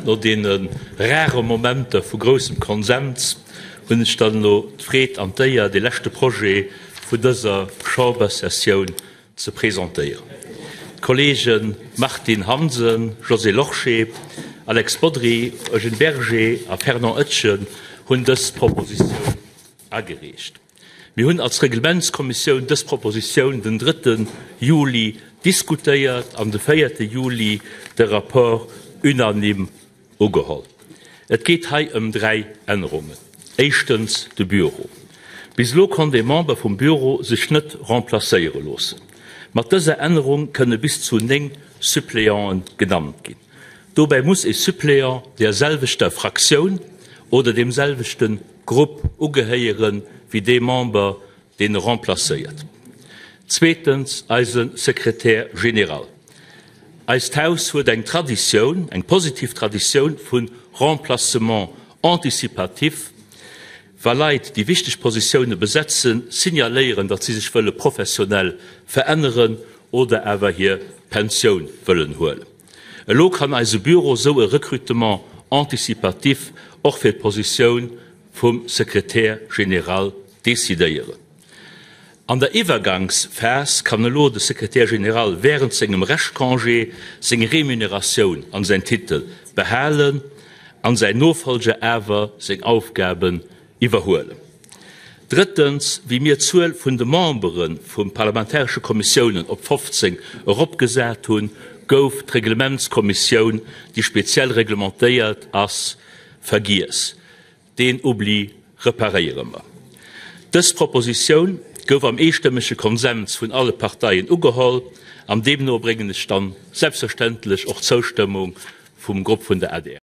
No deene rare Momenter vu groussem Konsens hunn ech dann elo d'Freed an d'Éier, dee leschte Projet vun dëser Chamberssessioun ze presentéieren. D'Kollege Martine Hansen, Josée Lorsché, Alex Bodry, Eugène Berger a Fernand Etgen hunn dës Propositioun agereecht. Mir hunn als Reglementskommissioun dës Propositioun den drëtte Juli diskutéiert an de véierte Juli de Rapport unanime ugeholl. Et geet hei ëm dräi Ännerungen. Éischtens de Bureau. Bis elo konnt ee Member vum Bureau sech net remplacéiere loossen. Mat dëser Ännerung kënne bis zu 9 Suppléanten genannt ginn. Dobäi muss ee Suppléant der selwechter Fraktioun oder deem selwechte Grupp ugehéiere wéi dee Member, deen e remplacéiert. Zweetens eise Secrétaire général. Eist Haus huet eng Traditioun, eng positiv Traditioun vu Remplacement anticipatif, wa Leit, déi wichteg Positioune besetzen, signaléieren, datt si sech wëlle professionell veränneren oder awer hir Pensioun wëllen huelen. Elo kann eise Bureau esou e Recrutement anticipatif och fir d'Positioun vum Secrétaire général decidéieren. An der Iwwergangsphas kann elo de Secrétaire général während sengem Reschtcongé seng Remuneratioun an säin Titel behalen an säin Nofolger awer seng Aufgaben iwwerhuelen. Drëttens, wéi mir d'Zuel vun de Membere vu parlamentaresche Kommissiounen op 15 eropgesat hunn, gouf d'Reglementskommissioun, déi speziell reglementéiert ass, vergiess. Deen Oubli reparéiere mer. Dës Propositioun gouf am eestëmmege Konsens vun alle Parteien ugeholl an deemno bréngen ech dann selbstverständlech och d'Zoustëmmung vum Grupp vun der adr.